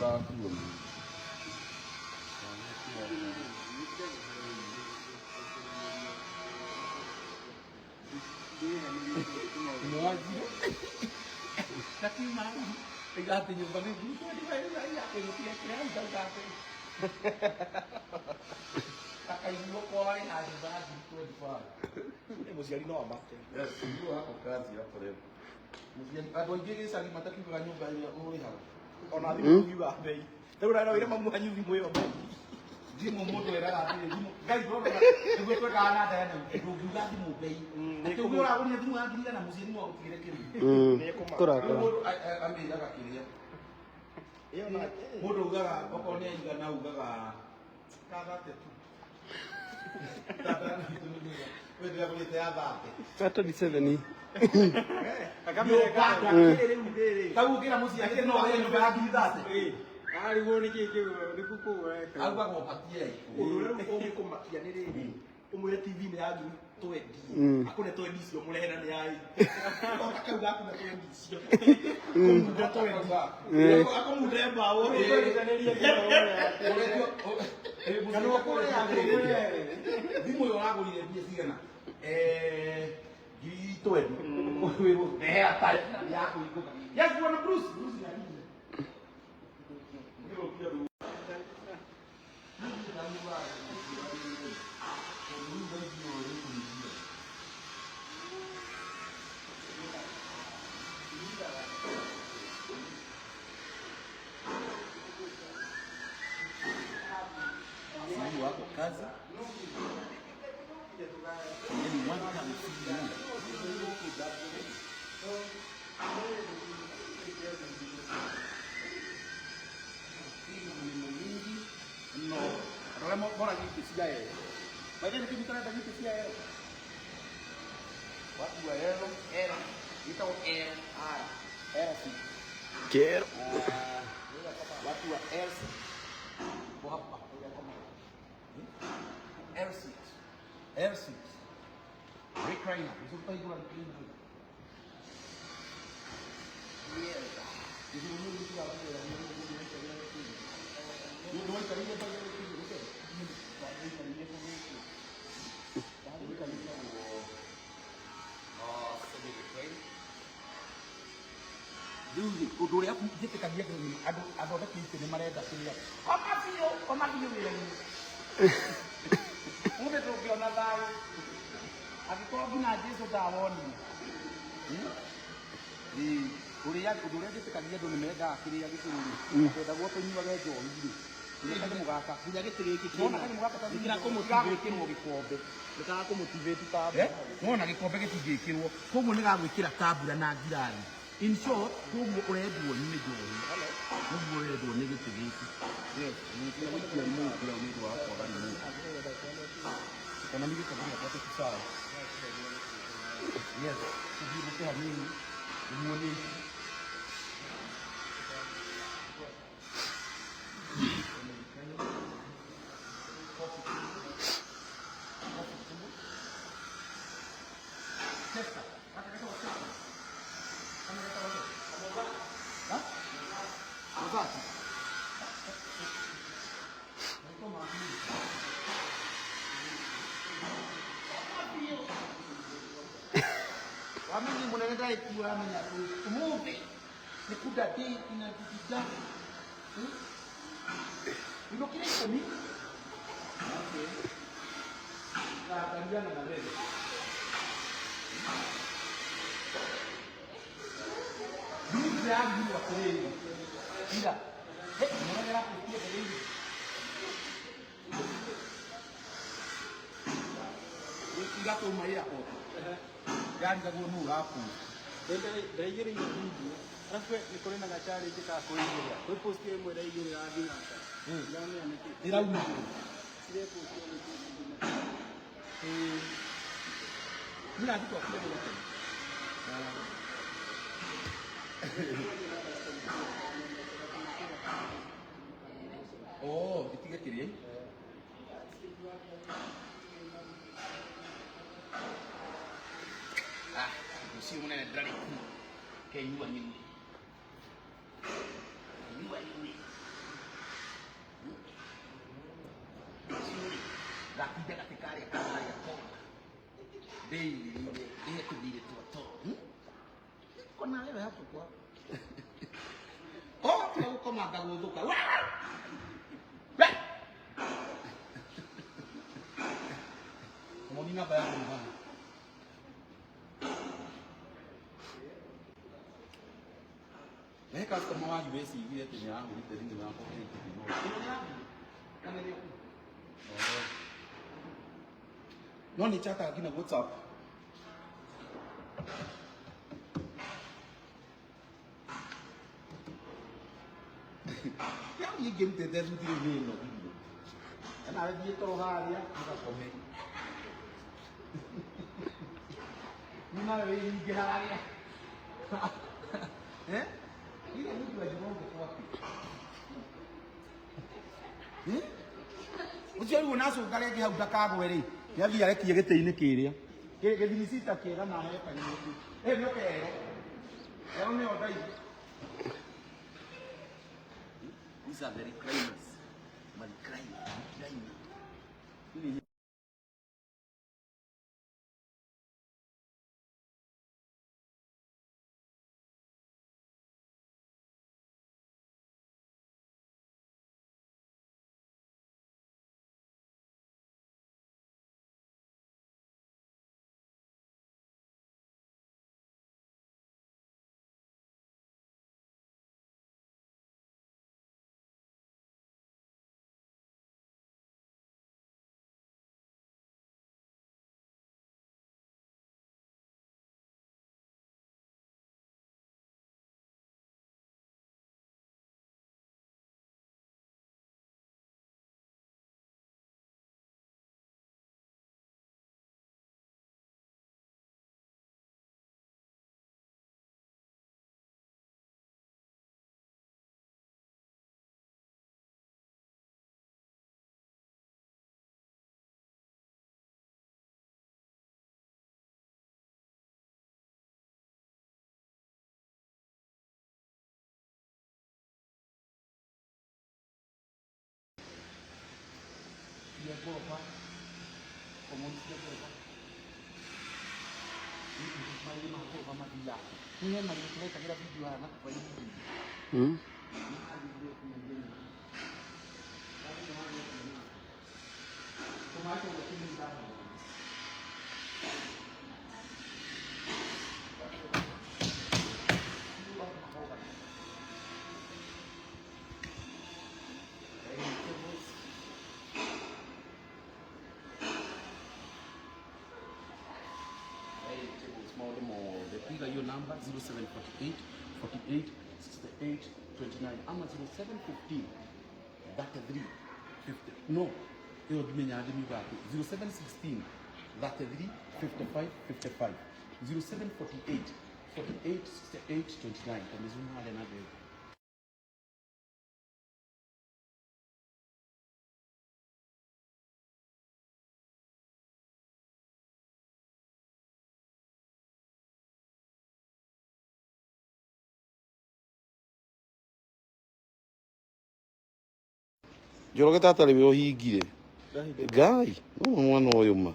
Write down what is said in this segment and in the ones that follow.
Ndũgakuone. Takiuma igati nyũmba nĩ 25,000. Akaiguo kwao ĩna nyũmba ya ngiri 25. Mũciari no amake. Yes, ndio wako kazi hapo leo. Mũciari andũ aingĩ gĩcagi matakiugaga nyũmba ĩrĩa ũrĩhaga. Ona thimũ ngiuga bei. Rĩu ũrera wĩre mamu wanyu thimũ ĩyo bei. Thimũ mũndũ eraga atĩrĩ thimũ ngai ndona nĩguo twekaga na Diana ndũngiuga thimũ bei. Atĩ ũguo ũragũrire thimũ ya ngiri igana mũciari no agũtigĩre kĩrĩa. Nĩekũmaka. Kũrakara. Mũndũ amĩraga kĩrĩa. Ĩyo na Mũndũ ugaga okorwo nĩ aigana ugaga kathate tu. we ndĩragũrĩte ya thate. Ka 27. Tau ũngĩra mũciari no agũre nyũmba ya ngiri thate. Arigwo nĩ kĩ kĩu nĩ kũkũ ũreka. Augaga ũbatie. Ũndũ ũrĩa rĩu ũngĩkũmakia nĩ rĩrĩ, ũmwĩre TV nĩ ya ngiri twendi. Akũne twendi icio mũrehe na nĩ ya eight. Ota kau gaku na twendi icio. Akũmunda twendi. Akũmunde mbaũ. Kana ũkũre thimũ ĩyo ũragũrire mbia cigana? Ngiri twendi. Wĩrwo rehe atarĩ ya kũhingũka. Yes, bwana Bruce. Bruce na nini? Sijui wako kazi. Yaani one time CEO. Mĩrimũ mĩingĩ no andũ arĩa moragia itĩ cia ero maithe nĩ kĩndũ tarenda gĩtĩ cia ero watu wa ero ero gĩtagwo ero r ero c. Kero. Watu wa L6 wako hapa. L6 L6 recliner uzokupa recliner. Rĩu rĩ ũndũ ũrĩa njĩtĩkagia andũ athondeki itĩ nĩ marenda kĩrĩa koma biũ koma biũ wĩra-inĩ mũndũ ndũngĩona thayũ angĩkorwo nginya Jesũ ndawonire. Ũrĩa ũndũ ũrĩa njĩtĩkagia andũ nĩ mendaga kĩrĩa gĩtĩ-rĩ twendagwo tũnyuage njohi rĩ nginya kanyamũ gaka Nginya gĩtĩ gĩkĩ nona kanyamũ gaka ta gagwĩkĩrwo gĩkombe. Nĩkarakũmotivate ta Nona gĩkombe gĩtingĩkĩrwo koguo nĩ gagwĩkĩra tambura na ngirathi. In short, koguo ũrendwo nĩ njohi koguo ũrendwo nĩ gĩtĩ gĩkĩ. Yes, nĩkĩo gũikia remote hau nĩ ũndũ wa kwaga remote. Ona nĩ gĩkombe gĩakwa tũ sawa. Yes, tũthiũrũrũke hanini ũmuonie ici. Chester. Gaka getagwo Chester. Kana getagwo atĩa? Ha? Mozart. Wamenye munene ndarĩkuo amenya ũmũthĩ nĩ kunda ndĩ na ndinda inũkire ikũmi. Okay. Naangaliana na wewe. Mimi ndĩragirio atĩrĩrĩ ira mũrore ĩrakutie atĩrĩrĩ ira twauma airport ndarigagwo nũ ũrapost. Ndaigĩrĩire video arabu nĩ kũrĩ na ga challenge ka kũigĩrĩra kwĩ post ĩmwe ndaigĩrĩra thinaca ndiramenya nĩkĩ Ĩrauma cirepostwo nĩ Mimi twakire gũkũ tene. Oh, itige kĩrĩa. Ah, rũciũ mũnene ndarĩ kuo. Kenyua nyue. Nyua nyue. Gatinda gatĩ karĩa kararĩa kona. Ndĩigĩrĩire ndĩhe tũthirĩ twa toro. Kona wewe hapo kwa. Oh, tiga gũkoma ngagũthũka. We! Moni namba yaku nĩ haha. He customer wa US igire atĩ nĩ arahũrĩte thimũ yakwa KTV no. Ĩno nĩ yaku? Kana nĩ yaku? No nĩ chataga nginya WhatsApp. Ya niĩ ngĩrutĩte thuti rĩu nĩ ĩno video. Nawe thiĩ toro harĩa ũgakome. Niĩ nawe wĩhinge harĩa. Eh? Ile mtu ajigonge kwapi? Eh? Ũcio rĩu onacũnga rĩngĩ hau ndakagwe rĩ. Nĩathiĩ arekie gĩtĩ-inĩ kĩrĩa. Gĩthinicita kĩega na he kanyũmbi. Ĩ nĩo kero. Ero nĩyo ndaihu. These are the recliners. Marecliner. Recliner. Hili cia ngoroba komoni cia ngoroba marĩ ma ngoroba mathiaga nĩ he marigũ tũrekagĩra video haha na tũbaini. Maũndũ mothe piga hiyo namba 0748 48 68 29 ama 0715 33 50 no ĩyo ndimenyaga ndĩmiuga atĩ 0716 33 55 55 0748 48 68 29 kamĩzuma harĩa na mbere. Njoroge tata rĩwe ũhingire ngai no mwana ũyũ ma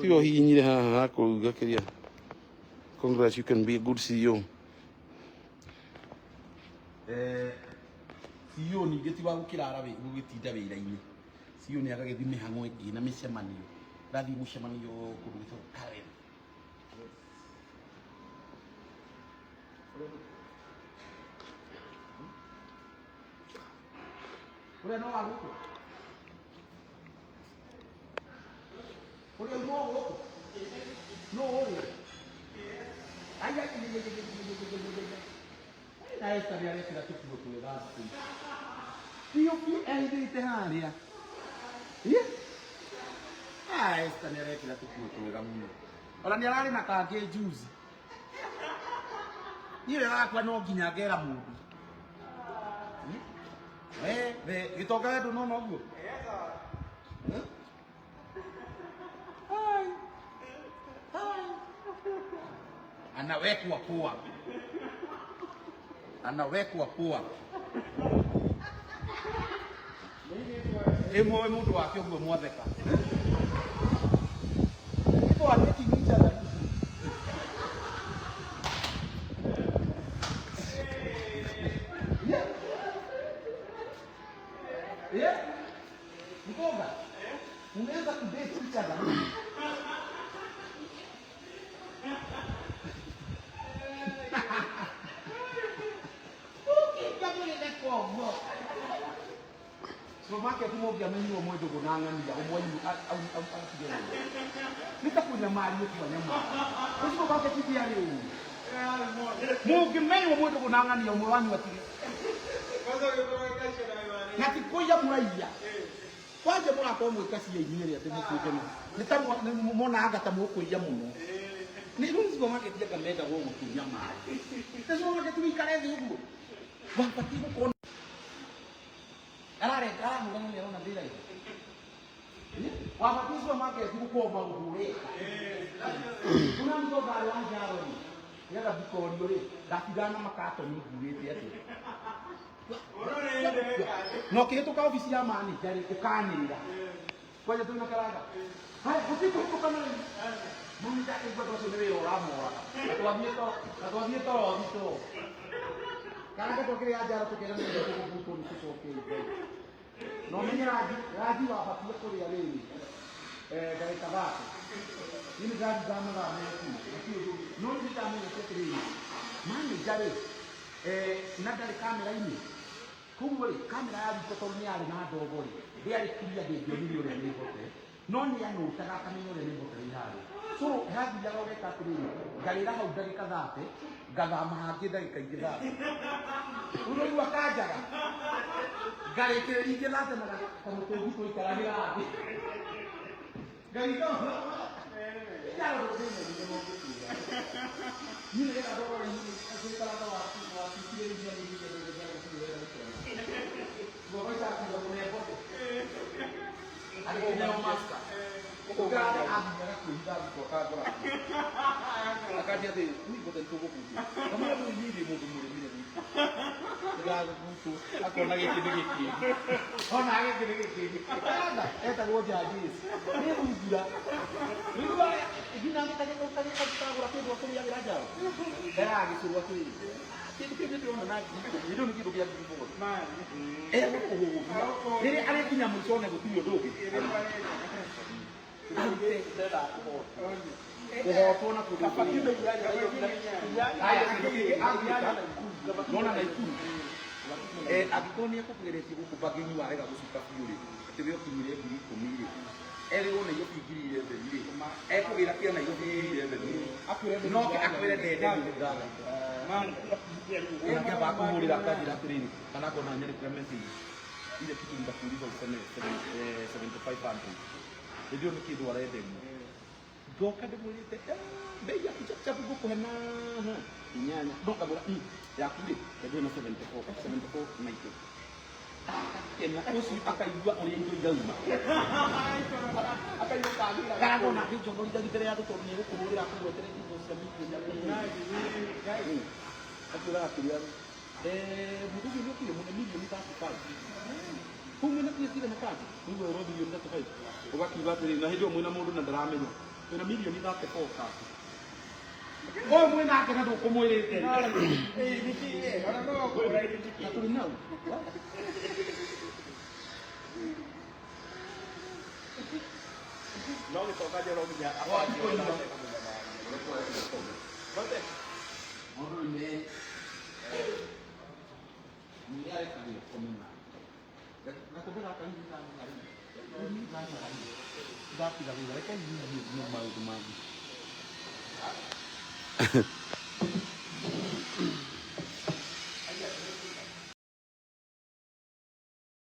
tiga ũhihinyire haha hakũruga kĩrĩa. Congrats, you can be a good CEO. CEO ningĩ ti wa gũkĩrara gũgĩtinda wĩra-inĩ. CEO nĩ agagĩthiĩ mĩhang'o ĩngĩ na mĩcemanio. Rathiĩ mũcemanio kũndũ gwĩtagwo Karen. Ũrĩa no wa gũkũ? Ũrĩa uma o gũkũ? No ũrĩa? Ai, ai, ai, ai, ai, ai, ai, ai, ai, ai. Na Esther nĩ arekĩra tũkuo twega thikũ ici. Biũ biũ ehithĩte harĩa. Ĩ? Ah, Esther nĩ arekĩra tũkuo twega mũno. Ona nĩ ararĩ na kangĩ juzi. Niĩ wega wakwa no nginya ngera mũndũ. Eh, gĩtonga we ndũnona ũguo? Eh? Hai. Hai. Anawekwa poa. Anawekwa poa. Ĩmwe mũndũ wake ũguo mwatheka. People are dating each other. Yeah. Yeah. Mkoga. Unaweza kudate each other. Supermarket mũngĩamenyirwo mwĩ ndũgũ na ng'ania ũmwe wanyu atige nĩ ta kũnyamario twanyamario. Ũcio supermarket ndiarĩ ũru. Mũngĩmenywo mwĩ ndũgũ na ng'ania ũmwe wanyu atige. Na ti kũiya mũraiya. Kwanja mũrakorwo mwĩ kacia inyuĩ atĩ mũtuĩke nĩ ta monaga ta mũkũiya mũno. Nĩ rĩu supermarket anga mendagwo gũtũnyamaria. Nĩ supermarket wĩikare thĩ ũguo. Wabatiĩ gũkorwo arareka arahũrana nĩ arona ndĩ raithi. Wabatiĩ supermarket gũkorwo maũndũ ũreka. Kuna mtoto arĩ wa njaro rĩ, nĩgetha ndikorio rĩ, ndatindaga na makatoni nguĩte atĩ. Na ũkĩhĩtũka obici ya manager rĩ, ũkanĩrĩra. Kwanja twĩna karanga. Haya, gũtirĩ kũhĩtũka na rĩu. Manager akaigua andũ acio nĩ wĩra ũramoraga. Na twathiĩ toro, na twathiĩ toro thitoo. Karanga twakĩrĩa njaro tũkera nĩ tũgũbutwo nĩ tũcoke Ngai. Na ũmenye rangi, rangi wabatiĩ kũrĩa rĩrĩ. Ndagĩka thate. Niĩ nĩ ndĩraringaga mathaa meku. No nĩ ndamenyete atĩrĩrĩ, manager rĩ, na ndarĩ kamera-inĩ. Koguo rĩ, kamera ya riko tondũ nĩ yarĩ na ndogo rĩ, ndĩarĩ clear ndĩngĩonire ũrĩa nĩ hote. No nĩ anũtaga akamenya ũrĩa nĩ hote harĩa. So hathiaga ũgeka atĩrĩrĩ, ngarĩra hau ndagĩka thate, ngathama hangĩ ndagĩka ingĩ thate. Ũraigua kanjaga? Ngarĩkĩrĩria ingĩ thate na kamũtũngi tũikaragĩra thĩ. Ngai no. Njaro ndũngĩmenyire mũngĩtura. Niĩ nĩgetha ndorore gũikaraga watikirĩrĩria nĩ iria rĩrĩ gũkena. Guoko akiuga kũne mboco. Agĩkĩneo master. Ũkĩrare athiaga kwĩhitha thiko akangora. Akanjia atĩ niĩ ngũte nĩtũgũbutwo. Ngamwĩra rĩu niĩ ndĩ mũndũ mũrĩmire gwitũ. Ndĩragũbutwo akona gĩkĩ nĩ gĩkĩndĩ. Ona gĩkĩ nĩ gĩkĩndĩ. Karanga etagwo Jajis. Nĩ thungura. Rĩu nginya kagũra kĩndũ akĩrĩagĩra njaro. Nderaga gĩcũrũ atĩrĩrĩ. Kĩndũ kĩu ndĩrona na 10,000 rĩu nĩ kĩndũ kĩa 7,000. Egũkũhũthia. Rĩrĩa arĩkinya mũico one gũtirĩ ũndũ ũngĩ. Arute kũhotwo na kũndũ Haya, kĩndũ kĩngĩ angĩka, nona Naikuru. Angĩkorwo nĩ ekũgeretie gũkũ bargain warega gũcuka biũ rĩ, atĩ we ũkinyire 10,000 rĩ, erĩrwo Nairobi 11,000 rĩ, ekũgĩra kĩa Nairobi 11,000 no akwĩre ndenderio. Ona kĩamba kũhũrĩra akanjĩra atĩrĩrĩ, kana akona nyandĩkĩra message ile kitu nitakuuliza useme 7500 hĩndĩ ĩyo nĩ kĩndũ arenderio. Ngoka ndĩmwĩrĩte bei yaku chapu ngũkũhe na inyanya no ngagũra yaku rĩ endio na 74 74 90. Akakena ũcio akaigua ũrĩa indo irauma. Akaigua kagĩra. Karagona akĩnjonorithagia mbere ya andũ tondũ nĩ egũkũhũrĩra akũgwetere indo cia mirioni ya akwĩraga kĩrĩa mũndũ ũcio nĩ okire mũne mirioni 35. Kũu mwĩna mbia cigana kandi? Nĩguo ĩrwo mirioni 35. Ũgakiuga atĩrĩrĩ, na hĩndĩ ĩyo mwĩna mũndũ na ndaramenya. Twĩna mirioni 34 kandi. Ũyũ mwĩnake na ndũkũmwĩrĩte. Na tũrĩ nau. No gĩtonga njoro nginya abange Mũndũ nĩ nĩ arekagĩra kũmena. Gakombe gaka hihi ndatiga wĩra reke hihi thiĩ maũndũ mangĩ.